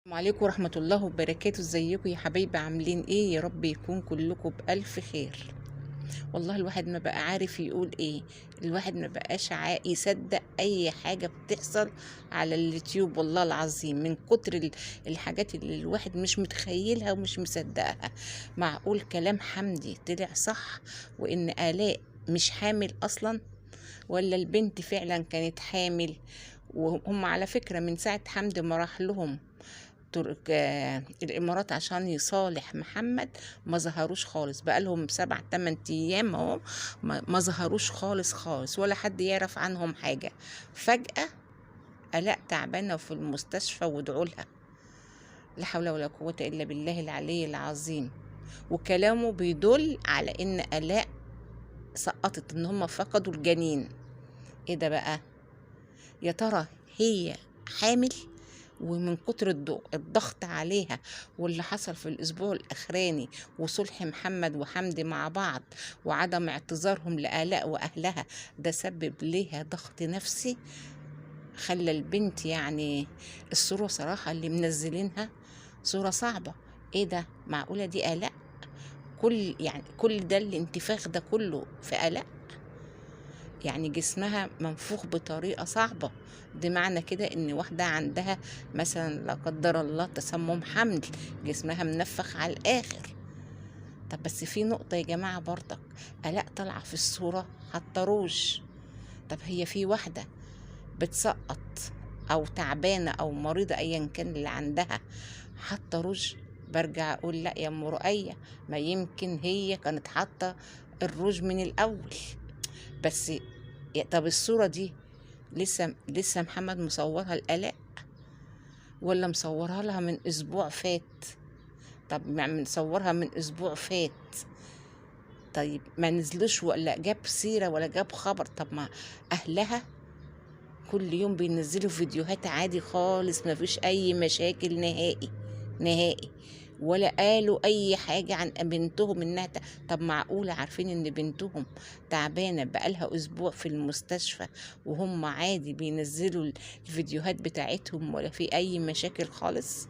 السلام عليكم ورحمة الله وبركاته. ازيكم يا حبايبي؟ عاملين ايه؟ يا رب يكون كلكم بألف خير. والله الواحد ما بقى عارف يقول ايه، الواحد ما بقاش يصدق اي حاجة بتحصل على اليوتيوب والله العظيم، من كتر الحاجات اللي الواحد مش متخيلها ومش مصدقها. معقول كلام حمدي طلع صح وان آلاء مش حامل اصلا؟ ولا البنت فعلا كانت حامل؟ وهم على فكرة من ساعة حمدي ما راح لهم ترك الامارات عشان يصالح محمد ما ظهروش خالص، بقالهم 7 8 ايام اهو ما ظهروش خالص خالص، ولا حد يعرف عنهم حاجة. فجأة آلاء تعبانة في المستشفى وادعوا لها، لا حول ولا قوة إلا بالله العلي العظيم. وكلامه بيدل على إن آلاء سقطت، إن هم فقدوا الجنين. إيه ده بقى؟ يا ترى هي حامل؟ ومن كتر الضغط عليها واللي حصل في الأسبوع الأخراني وصلح محمد وحمدي مع بعض وعدم اعتذارهم لآلاء وأهلها، ده سبب ليها ضغط نفسي خلى البنت، يعني الصورة صراحة اللي منزلينها صورة صعبة. ايه ده؟ معقولة دي آلاء؟ كل ده الانتفاخ ده كله في آلاء؟ يعني جسمها منفوخ بطريقة صعبة. دي معنى كده ان واحدة عندها مثلا لا قدر الله تسمم حمل، جسمها منفخ على الاخر. طب بس في نقطة يا جماعة برضك، آلاء طالعة في الصورة حاطة روج. طب هي في واحدة بتسقط او تعبانة او مريضة ايا كان اللي عندها حاطة روج؟ برجع اقول لا يا ام رؤية، ما يمكن هي كانت حاطة الروج من الاول. بس طب الصورة دي لسه محمد مصورها لآلاء ولا مصورها لها من أسبوع فات؟ طب ما مصورها من أسبوع فات، طيب ما نزلوش ولا جاب سيرة ولا جاب خبر. طب ما أهلها كل يوم بينزلوا فيديوهات عادي خالص، ما فيش أي مشاكل نهائي نهائي، ولا قالوا أي حاجة عن بنتهم إنها طب معقولة عارفين إن بنتهم تعبانة بقالها أسبوع في المستشفى وهم عادي بينزلوا الفيديوهات بتاعتهم ولا في أي مشاكل خالص؟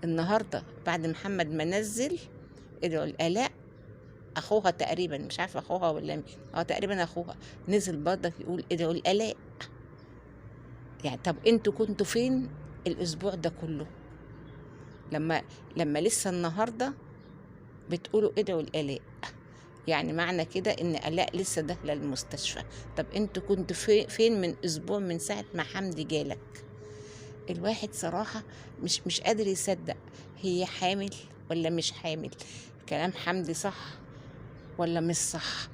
النهاردة بعد محمد ما نزل ادعوا لآلاء، أخوها تقريبا، مش عارفة أخوها ولا مين، تقريبا أخوها نزل برضك يقول ادعوا لآلاء. يعني طب انتوا كنتوا فين الأسبوع ده كله لما لسه النهارده بتقولوا ادعوا لآلاء؟ يعني معنى كده ان آلاء لسه داخله المستشفى. طب انتوا كنتوا فين من اسبوع، من ساعه ما حمدي جالك؟ الواحد صراحه مش قادر يصدق هي حامل ولا مش حامل، كلام حمدي صح ولا مش صح،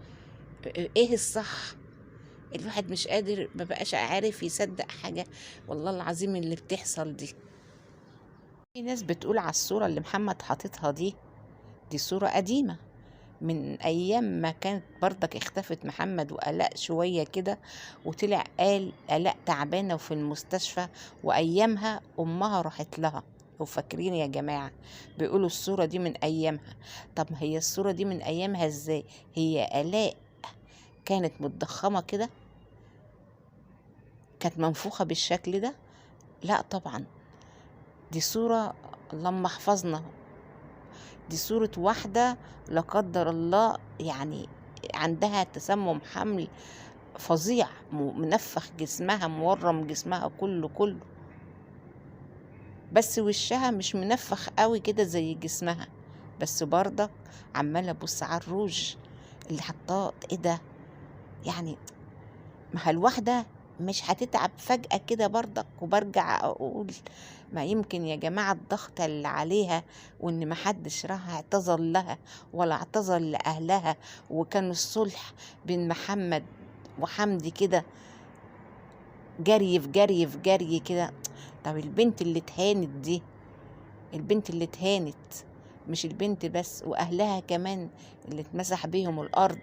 ايه الصح؟ الواحد مش قادر، ما بقاش عارف يصدق حاجه والله العظيم اللي بتحصل دي. في ناس بتقول على الصورة اللي محمد حاططها دي صورة قديمة من أيام ما كانت برضك اختفت محمد وآلاء شوية كده، وطلع قال آلاء تعبانة وفي المستشفى، وأيامها أمها راحت لها. وفاكرين يا جماعة بيقولوا الصورة دي من أيامها. طب هي الصورة دي من أيامها إزاي؟ هي آلاء كانت متضخمة كده؟ كانت منفوخة بالشكل ده؟ لا طبعا، دي صورة اللهم احفظنا، دي صورة واحدة لا قدر الله يعني عندها تسمم حمل فظيع، منفخ جسمها، مورم جسمها كله كله، بس وشها مش منفخ قوي كده زي جسمها. بس برضك عمالة ابص على الروج اللي حطاه، ايه ده؟ يعني ما الواحدة مش هتتعب فجأة كده برضك. وبرجع أقول ما يمكن يا جماعة الضغط اللي عليها، وإن ما حدش راح اعتذر لها ولا اعتذر لأهلها، وكان الصلح بين محمد وحمدي كده جري في جري في جري كده. طب البنت اللي اتهانت دي، البنت اللي اتهانت مش البنت بس، وأهلها كمان اللي اتمسح بيهم الأرض،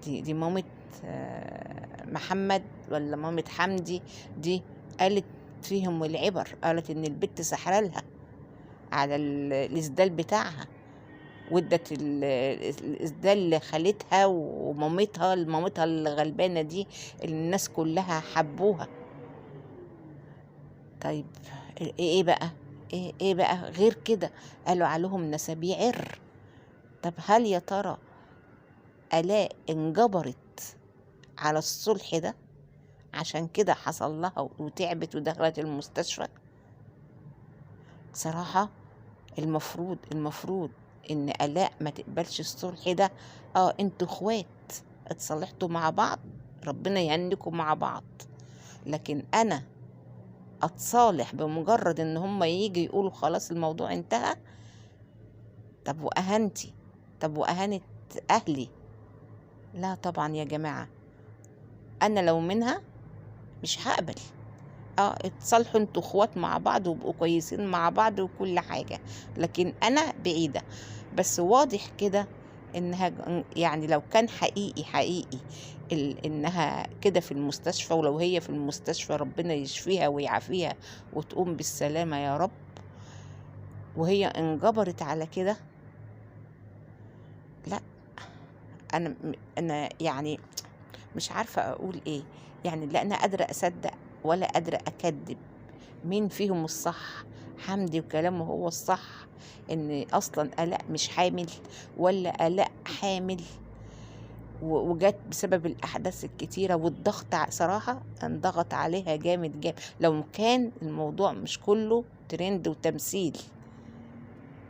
دي مامة محمد ولا مامة حمدي دي قالت فيهم العبر، قالت ان البت سحرالها على الإسدال بتاعها، وادت الإسدال لخالتها ومامتها، لمامتها الغلبانة دي اللي الناس كلها حبوها. طيب ايه بقى؟ إيه بقى غير كده؟ قالوا عليهم نسابيع عر. طب هل يا ترى آلاء انجبرت على الصلح ده عشان كده حصل لها وتعبت ودخلت المستشفى؟ صراحة المفروض ان آلاء ما تقبلش الصلح ده. انتوا اخوات اتصالحتوا مع بعض، ربنا يهنيكم مع بعض، لكن انا اتصالح بمجرد ان هم يجي يقولوا خلاص الموضوع انتهى؟ طب واهانتي؟ طب واهانة اهلي؟ لا طبعا يا جماعة، انا لو منها مش هقبل. اتصالحوا انتوا اخوات مع بعض وبقوا كويسين مع بعض وكل حاجة، لكن انا بعيدة. بس واضح كده انها يعني لو كان حقيقي حقيقي انها كده في المستشفى، ولو هي في المستشفى ربنا يشفيها ويعافيها وتقوم بالسلامة يا رب، وهي انجبرت على كده، لا انا يعني مش عارفة اقول ايه، يعني لا انا قادرة اصدق ولا قادرة اكذب. مين فيهم الصح؟ حمدي وكلامه هو الصح، ان اصلا آلاء مش حامل، ولا آلاء حامل وجت بسبب الاحداث الكتيرة والضغط. صراحة انضغط عليها جامد جامد. لو كان الموضوع مش كله ترند وتمثيل،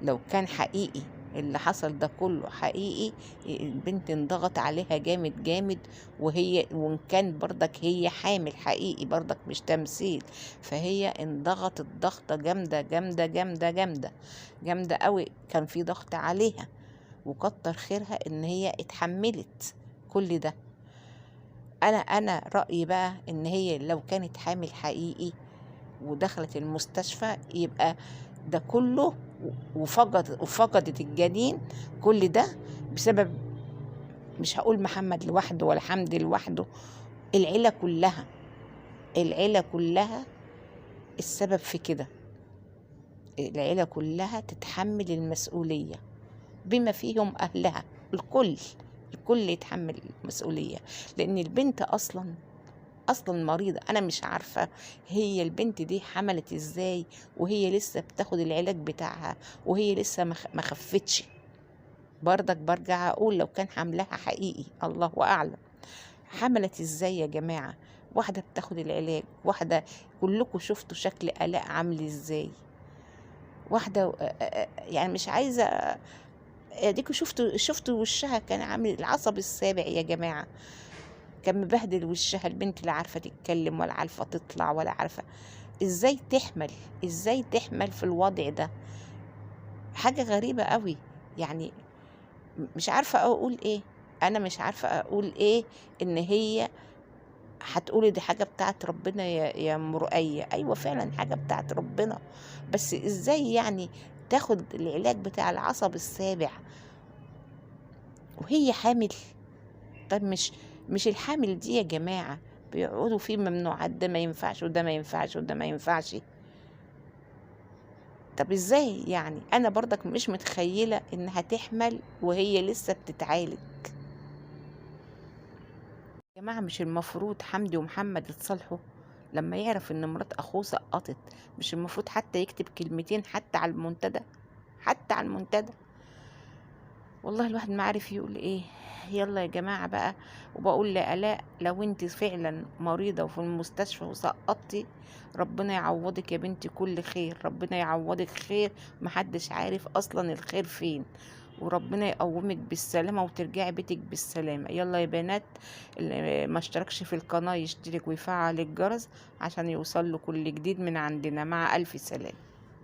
لو كان حقيقي اللي حصل ده كله حقيقي، البنت انضغط عليها جامد جامد، وان كان برضك هي حامل حقيقي برضك مش تمثيل، فهي انضغطت ضغطة جامدة جامدة جامدة جامدة جامدة قوي، كان في ضغط عليها، وكتر خيرها ان هي اتحملت كل ده. انا رأيي بقى ان هي لو كانت حامل حقيقي ودخلت المستشفى يبقى ده كله، وفقدت الجنين، كل ده بسبب، مش هقول محمد لوحده ولا حمدي لوحده، العيلة كلها، العيلة كلها السبب في كده. العيلة كلها تتحمل المسؤولية بما فيهم أهلها، الكل يتحمل المسؤولية، لأن البنت أصلا مريضة. أنا مش عارفة هي البنت دي حملت إزاي وهي لسه بتاخد العلاج بتاعها وهي لسه ما خفتش. برضك برجع أقول لو كان حملها حقيقي الله أعلم حملت إزاي يا جماعة. واحدة بتاخد العلاج، واحدة كلكم شفتوا شكل آلاء عامل إزاي، واحدة يعني مش عايزة اديكوا شفتوا وشها كان عامل العصب السابع يا جماعة، كان مبهدل وشها. البنت لا عارفة تتكلم ولا عارفة تطلع ولا عارفة ازاي تحمل، ازاي تحمل في الوضع ده. حاجة غريبة قوي، يعني مش عارفة اقول ايه، انا مش عارفة اقول ايه. ان هي هتقولي دي حاجة بتاعت ربنا يا مرؤية، ايوه فعلا حاجة بتاعت ربنا، بس ازاي يعني تاخد العلاج بتاع العصب السابع وهي حامل؟ طب مش الحامل دي يا جماعة بيقعدوا فيه ممنوعات، ده ما ينفعش وده ما ينفعش وده ما ينفعش. طب ازاي يعني؟ انا برضك مش متخيلة انها تحمل وهي لسه بتتعالج. يا جماعة مش المفروض حمدي ومحمد يتصالحوا لما يعرف ان مرات اخوه سقطت؟ مش المفروض حتى يكتب كلمتين حتى على المنتدى، حتى على المنتدى؟ والله الواحد ما عارف يقول ايه. يلا يا جماعة بقى، وبقول لآلاء لو انت فعلا مريضة وفي المستشفى وسقطتي، ربنا يعوضك يا بنتي كل خير، ربنا يعوضك خير، محدش عارف اصلا الخير فين، وربنا يقومك بالسلامة وترجعي بيتك بالسلامة. يلا يا بنات، اللي ما اشتركش في القناة يشترك ويفعل الجرس عشان يوصل له كل جديد من عندنا. مع ألف سلامة.